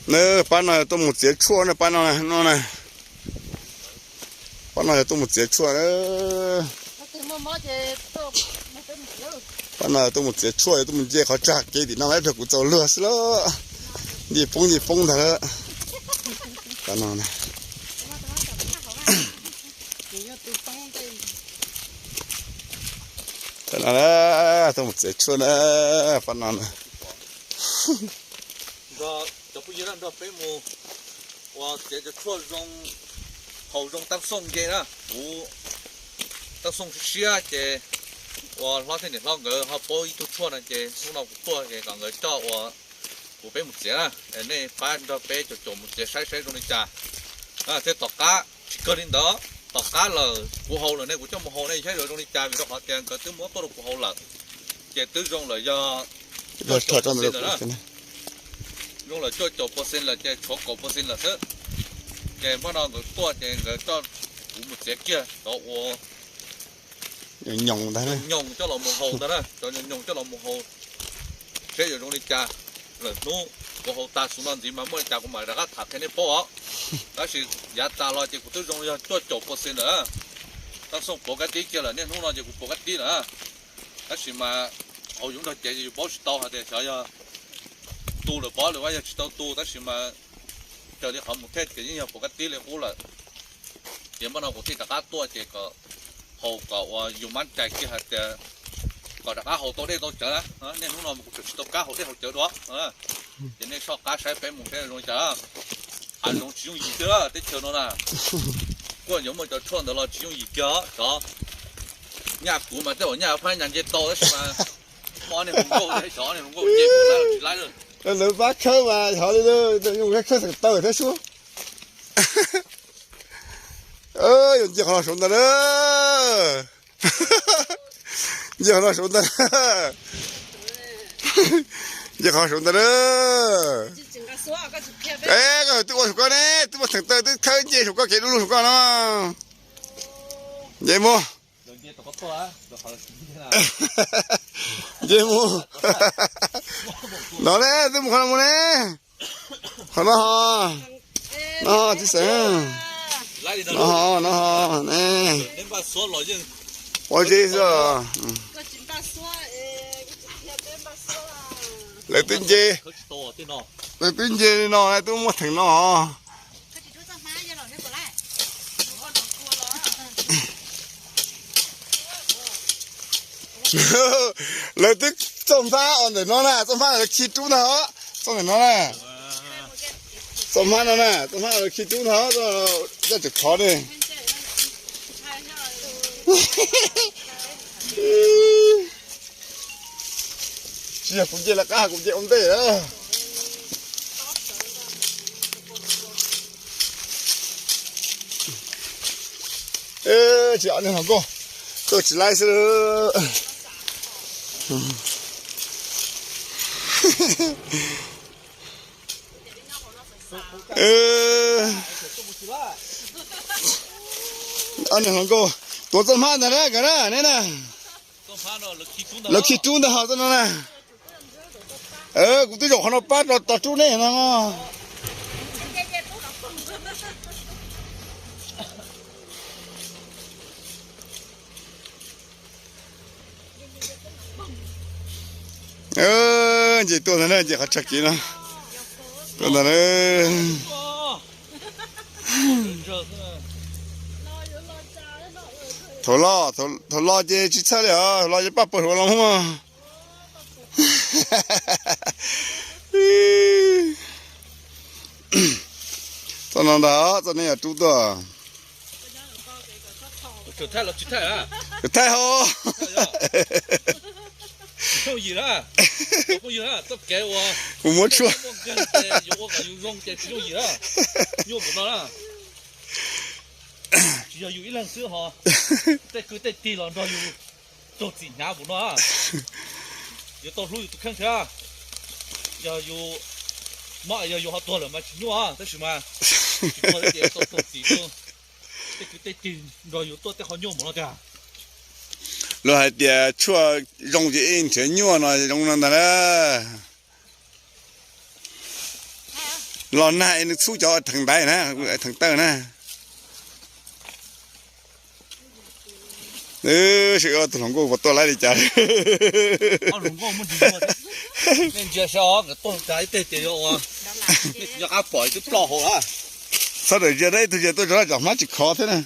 Na, pab no tuaj mus txiav tshuaj na, pab no no na. Pab no yog tuaj mus txiav tshuaj na. Pab no tuaj mus txiav tshuaj, tuaj mus nce qhov tsag kev tim no ib pliag kuv txaus luag xwb lauj. Nce poob nce poob ntag lawm. Pab no na. Pab no na, tuaj mus txiav tshuaj na, pab no na. Cov phooj ywg na, nrog peb mus ua txiav cov tshuaj zoo, haus zoo taab xooj nce na. Kuv taab xooj siab siab ces ua hlob thiab niam hlob nkawd ho paub ib tug tshuaj no ces hnub no kuv tuaj ces kom nkawd coj ua kuv peb mus txiav na. Nej pab nrog peb caum caum mus txiav saib saib zoo li cas. Thiab tom qab tsis kawg li ntawd, tom qab lawm kuv haus lawm ne kuv coj mus haus nej saib zoo li cas vim rau qhov tias nkawd twb muab tuaj rau kuv haus lawm. Ces twb zoo lawm yog cuaj caum percent lawm na. Zoo lawm cuaj caum percent lawm ces tshuav kaum percent lawm xwb. Ces npaj no nkawd tuaj ces nkawd coj kuv mus txiav kiag cov ua nyoos coj los mus haus ntag na, cov nyoos coj los mus haus seb yuav zoo li cas. Lwm hnub kuv haus tag xub no ntxiv mas muaj li cas kuv mam rov qab tham qhia nej paub os. Tab sis yav tas los ces kuv twb zoo yog cuaj caum percent lawm. Taab xooj puav kab tib kiag lawm, niaj hnub no ces kuv puav kab tib lawm. Tab sis mas haus yus nrog cev ces yus paub tsis tau hais tias xyov yog tu lawm pob lwm vaj yog tsis tau tu, tab sis mas raws li qhov mus thiab ces yeej yog puav kab tib li qub lawm. Ces npaj no kuv thiaj rov qab tuaj ces kom haus kom ua yus mab cai kiag hais tias kom rov qab haus tau dej tau cawv na. Niaj hnub no kuv tseem tsis tau kab haus dej haus cawv dua. Ces nej soj qab saib peb mus saib zoo li cas. Hav zoov tsis yooj yim thiab teb chaws no na. Kuj yuav muaj cov tshuaj ntawd los tsis yooj yim kiag os. Cov nyaj kuv mas tej zaum nyaj phab nyaj nce tau tab sis mas muaj ob niag hluas nkauj thiab, xyov ob niag hluas nkauj nce puas laib los tsis laib lawm. Lawv pab khawb mas xyov li lawm, yuav khawb xeem tawm thiab sub. Yuav nce qhov no saud ntag na. Nce qhov no saud ntag. Nce qhov saud ntag na. Koj twb ua saum koj ne, twb muaj xeem tawm twb khawb nce saum koj kev du lug saum koj no. Nce mus. Nce mus. No ne, twb mus qhov no mus ne. Qhov no ho. No ho tsis xeem. No ho, no ho ne. Ua zeb xwb. Lawv twb nce, lawv twb nce li no twb muaj theem no. Lawv twb txoj hmab os ntawm no na, txoj hmab lawv khi rub ntag os, txoj ntawm no na. Txoj hmab no na, txoj hmab lawv khi rub ntag, coj tseem khov ne. Tsis yog kuv nce lawv qab, kuv nce ua ntej. Tsis ob niag hluas nkauj, tuaj tsis laib xwb. Ob niag hluas nkauj tuav txoj hmab ntag na, kawm na, neb na. Lawv khi rub ntag ho txoj no na. Kuv twb zaum qhov no pab rau tos rub nej no. Nce tuaj ntag na, nce qhov tsag kev no tuaj ntag na. Thaum los, thaum los ces tsis txhawj li os, thaum los ces paj pawg hluav los hmoob. Txoj no ntag, txoj nej yog rub tuaj. Thaij ho. Kuv muab tshuaj. Tsis yog yus ib leeg xwb ho, tej kwv tej tij los nrog yus raug txim hnyav npaum no. Yuav tau hlub yus tus kheej thiab. Yog yus mob, yog yus ho tuag lawm mas tsis nyuaj, tab sis mas tsis tuag ces tau raug txim rau tej kwv tej tij nrog yus tuaj tej qhov nyuaj npaum no tiag. Luag hais tias tshuaj zoo ces ib nrhiav nyuaj no zoo no ntag na. Los nag es nws txhub cov theev ntaiv na, theev tawj na. Seb tus hluas nkauj puas tuaj laib li cas. Txhob daws ntsia, ib tug ntsia tuaj rau cov hmab tsis khov thiab na.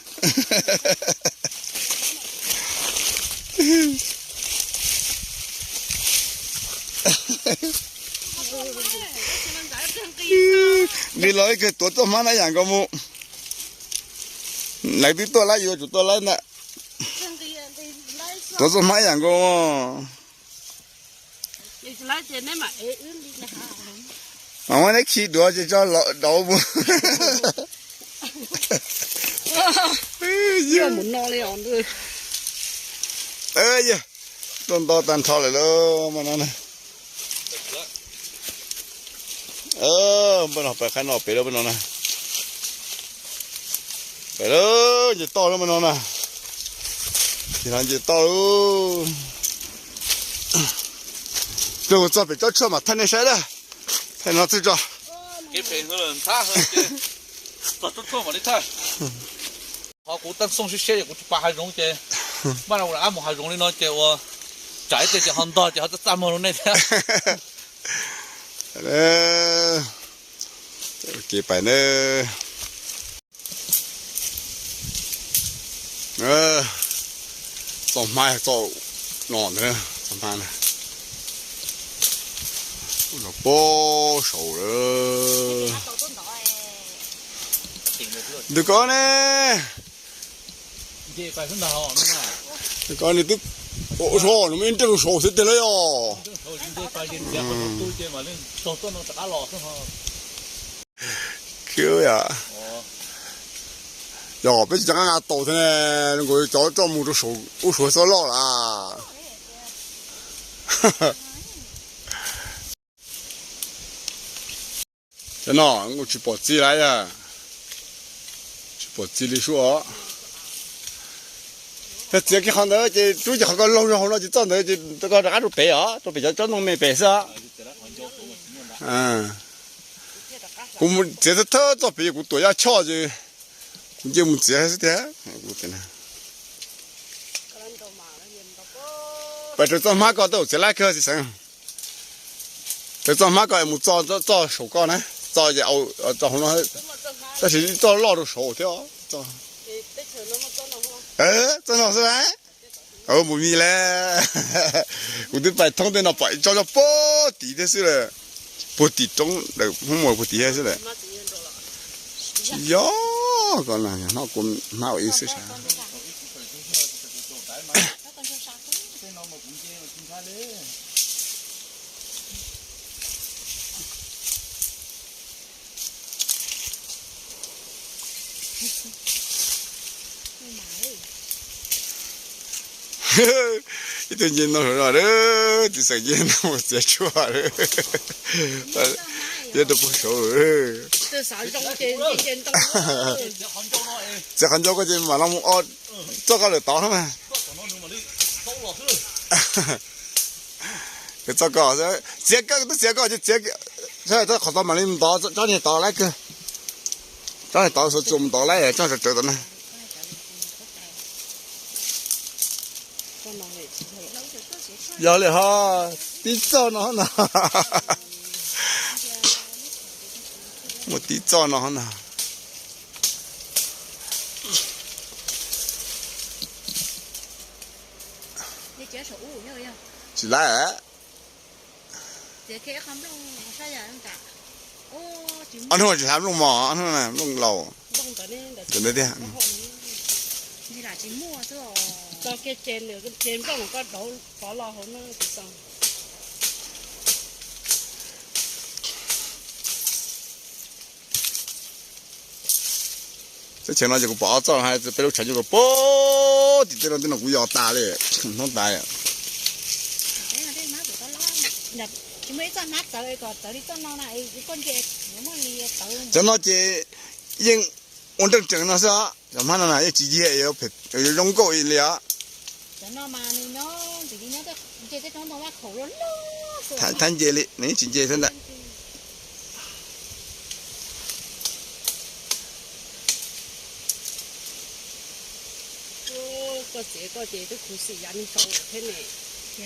Nqis los ib kawg tuav txoj hmab na ib yam nkaus mus. Lawv twb tuaj laib, yuav tsum tuaj laib ntag. Tuav txoj hmab ib yam nkaus. Mas muab neb khi duav ces tso los dauv mus. Yog, tuaj nto tag nrho lawm lauj, mas no na. Npaj no pais qhab no pem lawm, npaj no na. Pem lawm, nce toj lawm mas no na. Ces no nce toj lawm. Rau txog pem tsob tshuaj mas thaij nej saib lawm. Thaij no txhij tso. Ho kuv tab xoo siab siab ces kuv tsis pais hav zoov ces, npaj no ua ab mus hav zoov li no ces ua tsam ib teg ces ho ntog ces ho txaj txaj muag rau nej thiab. Kev pais na. Txoj hmab, txoj no ntag, txoj hmab na. Ub, no pab saud lawm. Nws ko ne, nws ko nws twb ua so nws muaj ib nreej saud xwb tiag lauj yog. Yog peb tsis rov qab nqa tau thiab ne, nkaus cov tso mus rau saum ub suav xob loj lawm. Cov no nkaus tsis pom txiv lawm yog, tsis pom txiv li sub os. Yog txiav kiag qhov ntawd ces rub ces qhov ko laug rau hauv no ces txoj ntawd ces koj rov qab rau pem os, rau pem cov tsob ntoo me pem xwb os. Kuv mus txiav thawj thawj txoj pem, kuv tuam yaj choj ces kuv nce mus txiav xwb tiag. Pais raws txoj hmab ko tej txiav laib kawg txiv xeev. Raws txoj hmab ko es mus txo txoj saum ko na, txo ces txo hauv no, tab sis txoj loj rau saud thiab. Txoj no xwb na. Mus mi le. Kuv twb pais thoob tej no pom ib tsob nyob puag tim thiab xwb lawm. Puag tim roob lawm, Hmoob Muas puag tim thiab xwb lawm. Tsis yog, ko no kuv hmab ua ib xwb sas. Ib tug nce ntoo saud no, txiv xeem nce ntoo txiav tshuaj, nce rau puag saud. Txiav qhov ncauj ko ces mam los mus o txoj ko lawm tod na mas. Txoj ko, txiav ko twb txiav ko ces txiav, qhov tod mam li ntov tsob niag tod laib kawg. Tsob niag tod xuas txuas mus ntov laib tsob rawv rawv tod na. Yog li ho, tib txoj no na. Muaj tib txoj no na. Tsis laib. Ob hnub tsis hab nplooj mos, ob hnub nplooj laus. Ntawd tiag. Teb chaws no ces kuv pom ob txoj hais tias peb lub tshav ntuj rau puag tim tej no, tej no kuv yos tas li, hnub tas. Cov no ces yeej ua nreej tsees no xwb, cov hmab no na yeej tsis yiag, yuav zoo nkauj li os. Thab nce li, nws yeej tsis nce thiab ntag.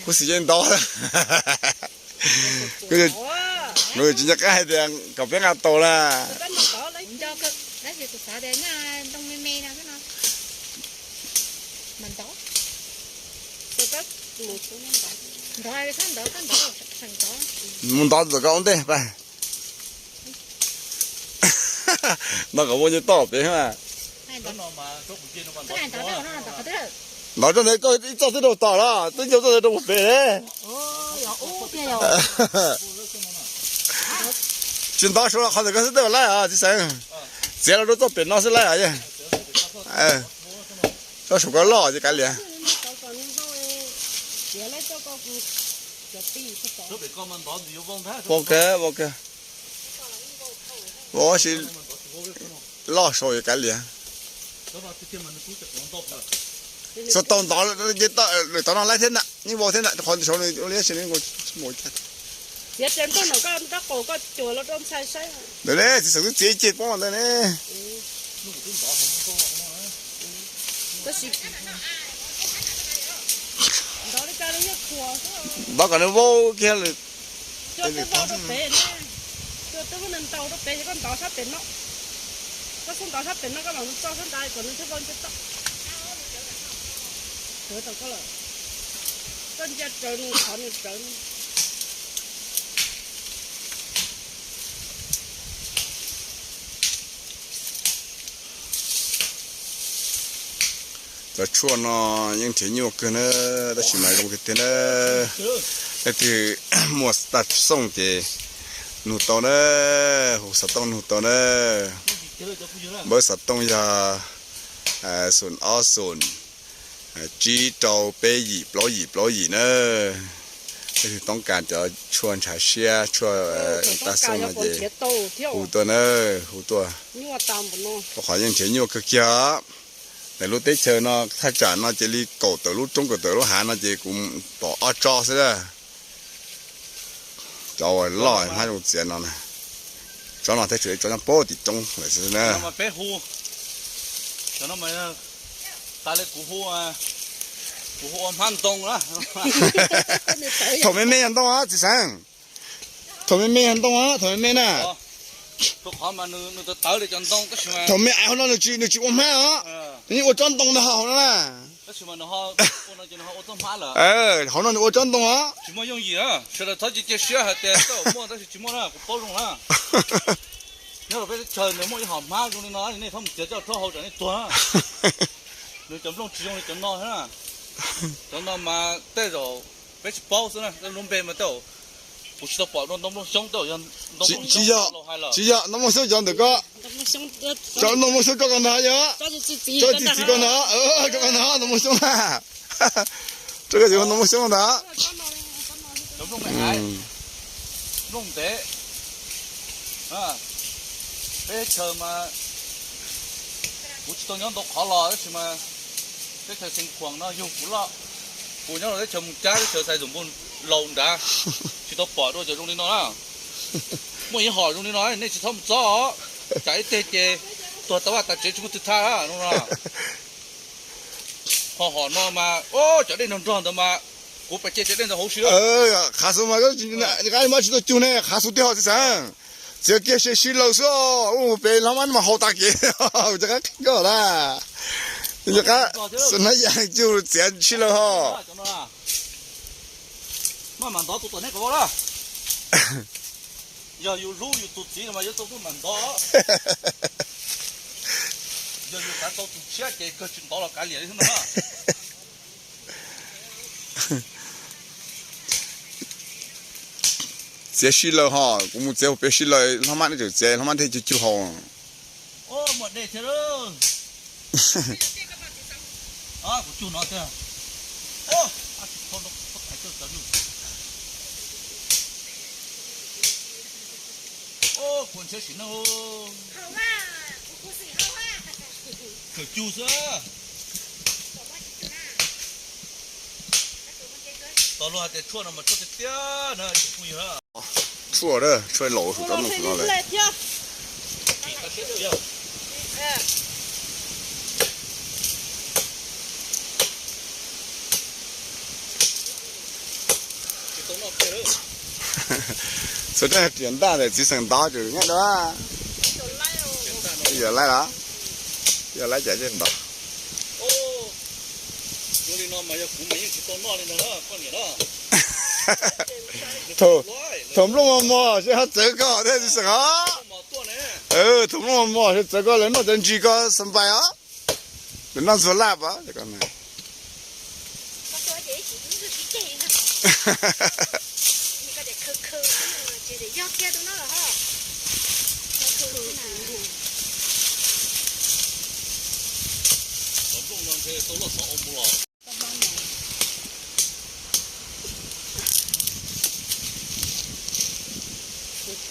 Khuv xim yeej ntau. Kuv tsis nco qab hais tias kom peb nqa tau na. Mus ntov ntawm ko ua ntej pas. Ntov kom vau nce toj pem. Ntov txoj ntawd koj ib txoj twb rau tom los twb ncau txoj ntawd rau pem ne. Tsis ntov saud los qhov ntawd koj xwb twb laib os txiv xeev. Txiav los rau txoj pem no xwb laib os. Txoj saum koj loj ces kav liam. Vau kawg, vau kawg. Vau si loj saud ces kav liam. Xav tau ntov lwm tod no laib thiab na, yeej vau thiab na, qhov saud nws ua li tsis mus. Ntawd ne txiv xeem twb txiav ib ceg poob ntawd ne. Ntov kom nws vau kiag lawm. Cua twb vau rau pem ne, cua twb muab nws ntaus rau pem ces koj ntov sab pem no, koj xub ntov sab pem no koj mam mus txoj sab nrad kom nws thiaj vau nce toj. Kawg tau koj lawm, koj ntsia rawv nws qhov nws rawv. Cov tshuaj no yeej nrhiav nyuaj kawg na, tab sis mas zoo kawg tiag na. Leej twg muaj tag xooj ces nug tau na, hu xov tooj nug tau na. Npawb xov tooj yog xoom ob xoom tsib rau peb yim plaub yim plaub yim na. Leej twg toob kas cov tshuaj ntshav siab tshuaj tag xooj no ces hu tuaj na, hu tuaj. Rau qhov yeej nrhiav nyuaj kawg kiag. Ntawm lub teb chaws no thaj tsam no ces li kaum tawm lub roob kaum tawm lub hav no ces kuv pom ob tsob xwb na. Tsob uas loj hmab zoo txiav no na. Tsob no thiaj tseem tsob nyob puag tim roob lawm xwb na. Tas li kuv hu, kuv hu ua hmab ntoo na. Thaum me me yog ntoo txiv xeev. Thaum me me yog ntoo, thaum me me na. Rau qhov mas nws tawv tawv li cov ntoo tab sis mas thaum me aiv hauv no nws tsis, nws tsis ua hmab os. Nws yeej ua tsob ntoo ntag hauv no na. Tab sis mas nws ho ua no ces nws ho ua txoj hmab lawm. Hauv no nws ua tsob ntoo os. Tsis muaj yooj yim na, sawv daws txhob cia siab hais tias tej zaum muaj tab sis tsis muaj na, kuv paub zoo na. Nyob rau peb teb chaws nws muaj ib hom hmab zoo li no nej txhob mus txiav coj rhaub hau tsam nej tuag na. Nws cov nplooj tsis zoo li cov no na. Cov no mas tej zaum peb tsis paub xwb na, lub npe mas tej zaum kuv tsis tau pom dua ntoo nplooj xyoob, tej zaum yog ntoo nplooj xyoob laus hais lawm. Tsis yog ntoo nplooj xyoob cov ntawm ko. Cov ntoo nplooj xyoob rau ko ntag yog. Tsob txiv txiv ko ntag, rau ko ntag ntoo nplooj xyoob na. Rau ko txiv ntoo nplooj xyoob ntag. Nplooj ntev. Peb teb chaws mas kuv tsis tau nyob ntau qhov los tab sis mas teb chaws Xeev Khuam no yug kuv loj. Kuv nyob rau teb chaws Moos Cab teb chaws Xais Xoom Npus laus nrad, tsis tau pom dua cov zoo li no na. Muaj ib hom zoo li no nej tsis txhob mus txob os, tsam ib teg ces tuag tas vaj tas tsev tsis muaj twg thaj no. Ho hom no mas cov dej nrog nrog ntawd mas kuv pais ce cov dej ntawd hauv si. Qhav xus mas qab mas tsis tau cug ne, qhav xus tiag hos txiv xeev. Txiav kiag si laws xwb, pem hlob mab mas haus tas kev, cov qab qhib koj na. Cov qab xus na yam cug txiav si laws hos. Maj mam ntov tus tom nej kom vau na. Yog yus hlub yus tus txiv no mas yuav tau maj mam ntov. Yog yus xav tau tus tshiab ces kawg tsis ntov los kav liam li xwb no. Txiav si laws hos, kuv mus txiav pem si laws, hlob mab nej tseem txiav, hlob mab thiaj cug cug haus. Kawm cug xwb. Tos luag hais tias tshuaj no mas tshuaj tiag tiag na, tshuaj, tshuaj laus sum rov mus no lawm. Tsis kab siab tiag. Ua teb riam ntaj ntawm txiv xeem ntov tseem nyob dua. Yog laib los? Yog laib cas thiaj ntov? Thaum nplooj mos mos seb ho txawv koj thiab txiv xeem os. Thaum nplooj mos mos seb txawv koj lawv noj cov ntsis koj xas npais os. Lawv noj ntxuag laj pas.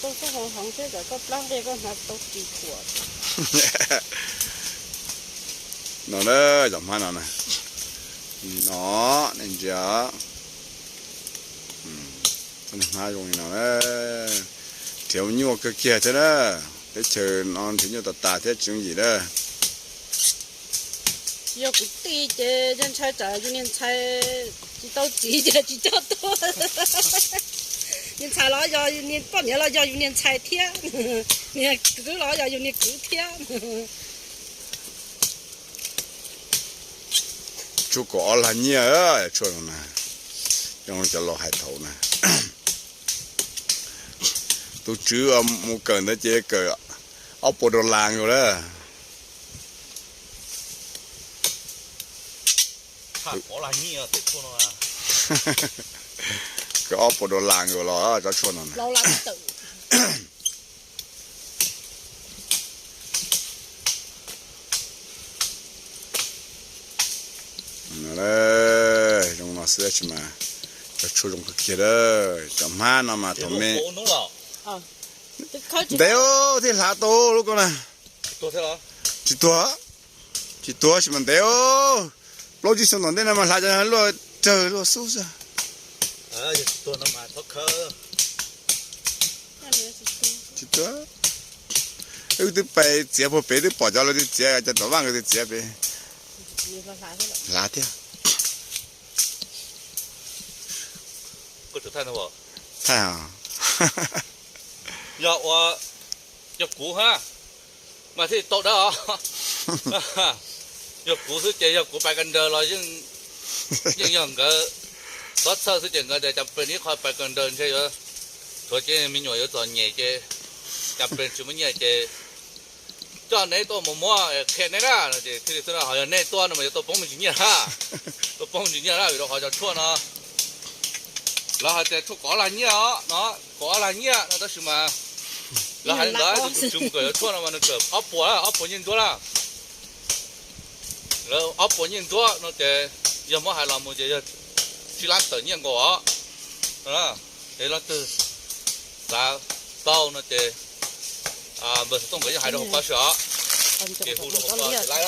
Tau txoj hau heev thiab, koj plab nqi koj hnav tau ris khuam. No na, cov hmab no na. No, nej ntsia. Hmab zoo li no na. Nrhiav nyuaj kawg kiag thiab na. Teb chaws no nrhiav nyuaj tas tas thiab tsis yooj yim na. Yog kuv tij ces yog ntshai tsam yus niag ntxhais tsis tau txiv ces tsis coj tuaj. Niag ntxhais los yog niag poj niam los yog yus niag ntxhais thiab, niag kwv los yog yus niag kwv thiab. Tshuaj kaum ob lag nyiaj, tshuaj no na, zoo cov laus hais thaum na. Tus tswv mus kawm ntawd ces kawm ob puas dollar nkaus lawm. Kawm ob puas dollar nkaus los tsob tshuaj no na. Zoo no xwb tsis mas, cov tshuaj zoo kawg kiag. Cov hmab no mas thaum me, ntev thiaj hlav tau lub ko na. Tsis tuag, tsis tuag, tsis tuag tsis mas ntev. Plaub tsib xyoo tom ntej no mas hlav cov luaj rawg luaj xub xwb. Tsis tuag. Wb twb pais txiav puag pem twb pom cov lawv twb txiav, cov tom vaj nkawd twb txiav pem. Hlav thiab. Thaij os. Yog ua, yog kuv ha, mas thiaj tau dawb os. Yog kuv xwb ces yog kuv pais kas nraws los yeej yog nkawd txhob txhawj xwb ces nkawd tias cas pes ib qho pais kas nraws ntshe yuav tshuav ces me nyuam yuav txom nyem ces cas pes tsis muaj nyiaj ces coj neb tuaj mus muab qhia neb na no ces thiaj li xwb no ho yog nej tuaj no mas yuav tuaj poob me ntsis nyiaj na. Tuaj poob me ntsis nyiaj na vim rau qhov cov tshuaj no lawv hais tias tshuaj kaum ob lag nyiaj os no, kaum ob lag nyiaj no tab sis mas lawv hais li ntawd tus tswv mus kawm cov tshuaj no mas nws kawm ob puas, ob puas nyiaj ntsuab na. Lawv ob puas nyiaj ntsuab no ces yog muab hais los mus ces yog tsib lab tawm nyiaj nkaus os. Es leej twg xav tau no ces npawg xov tooj nkawd yeej hais rau hauv ko sib os. Ces hu rau hauv ko ces laib.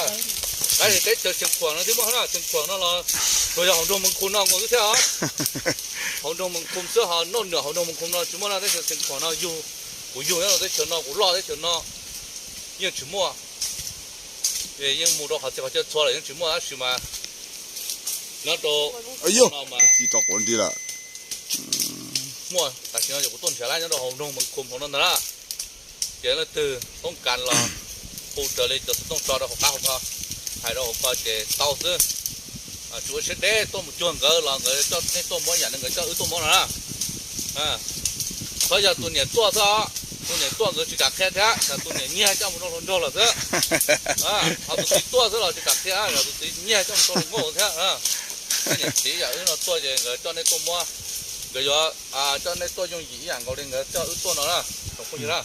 Laib ces teb chaws Xeev Khuam no twb muaj na, Xeev Khuam no los tsuas yog hauv nroog Mees Khum no nkaus xwb thiab os. Hauv nroog Mees Khum xwb ho noj nram hauv nroog Mees Khum no tsis muaj na, teb chaws Xeev Khuam no yug, kuv yug nyob rau teb chaws no, kuv loj teb chaws no yeej tsis muaj. Yeej mus rau qhov txhia qhov chaw txhua lawm yeej tsis muaj tab sis mas nyob rau no mas muaj. Tam sim no ces kuv tuaj nrhiav lawm nyob rau hauv nroog Mees Khum hauv no ntag na. Ces leej twg toob kas los hu raws li cov xov tooj tso rau hauv qab hauv ko, hais rau hauv ko ces tau xwb. Tsis ua siab deb tuaj mus cuag nkawd los nkawd coj nej tuaj muab ib yam li nkawd coj wb tuaj muab no na. Txhob yog tus niam tuaj xwb, tus niam tuaj nkawd tsis kam qhia thiab, yog tus niam nyiag coj mus rau hluas nraug lawm xwb. Ho tus txiv tuaj xwb los tsis kam qhia, yog tus txiv nyiag coj mus rau hluas nkauj thiab. Niam txiv yam wb no tuaj ces nkawd coj nej tuaj muab, nkawd yuav coj nej tuaj yooj yim ib yam nkaus li nkawd coj wb tuaj no na, tsoom phooj ywg na.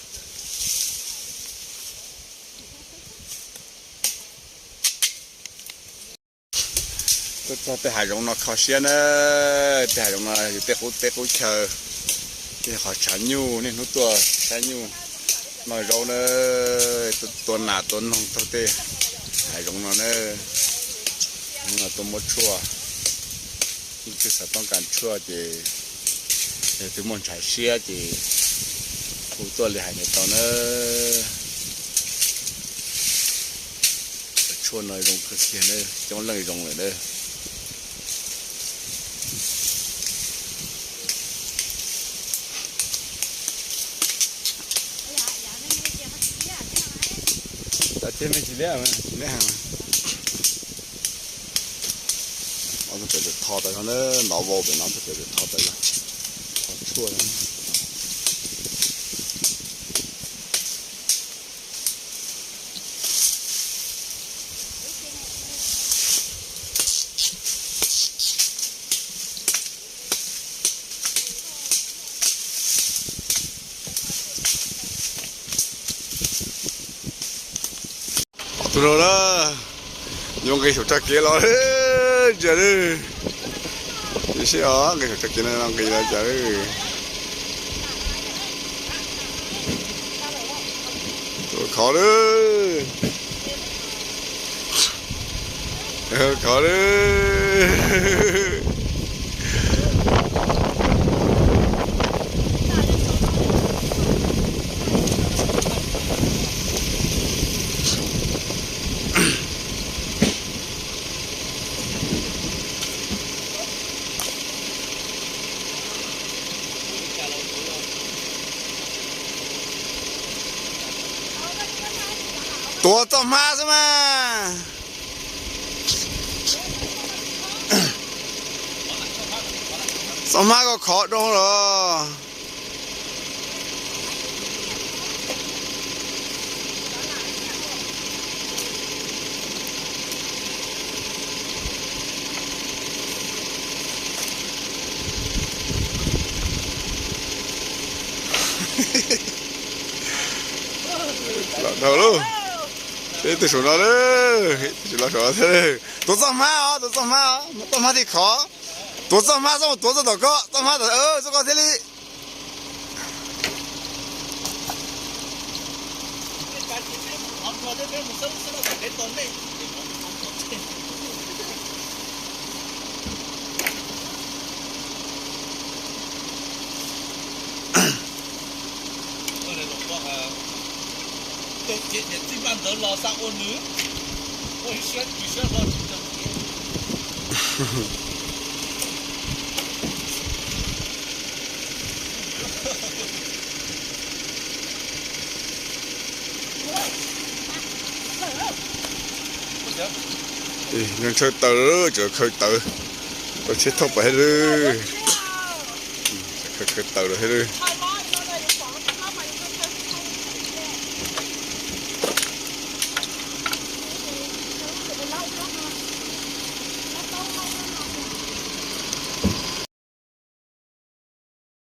Tuaj txog tej hav zoov no kho siab na, tej hav zoov no yog tej qub teb qub chaw, tej qhov tshav nyuj, niaj hnub tuaj saib nyuj noj zaub na, tua nas tua noog taug tej hav zoov no na, hnub no tuaj muab tshuaj. Ib tug xav toob kas tshuaj ces, yog tus muaj ntshav siab ces hu tuaj li hais ntawd tau na. Tshuaj no zoo kawg kiag na, coob leej zoo lawm na. Cov txiv me tsis liab, tsis liab heev. Tho tas no, nov vau pem no, tho tas, tho tshuaj. Tus no na, yuav nqis saum tag kev los li, ntsia li. Ib sij os, nqis saum tag kev no nqis los cas li. Tus khov li. Khov li. Tuav txoj hmab xwb mas. Txoj hmab koj khov doo los. Los dhau lauj. Ib tug saum no lauj, ib tug saum no thiab lauj. Tuav txoj hmab os, tuav txoj hmab os, txoj hmab thiaj khov. Tuav txoj hmab, txoj, tuav txoj tom koj, txoj hmab tom, txoj koj thiaj li. Nws ntshaw taws lawm, tseem khaws taws, tau tsheb thauj pais thiab lawm. Khaws taws lawm thiab lawm.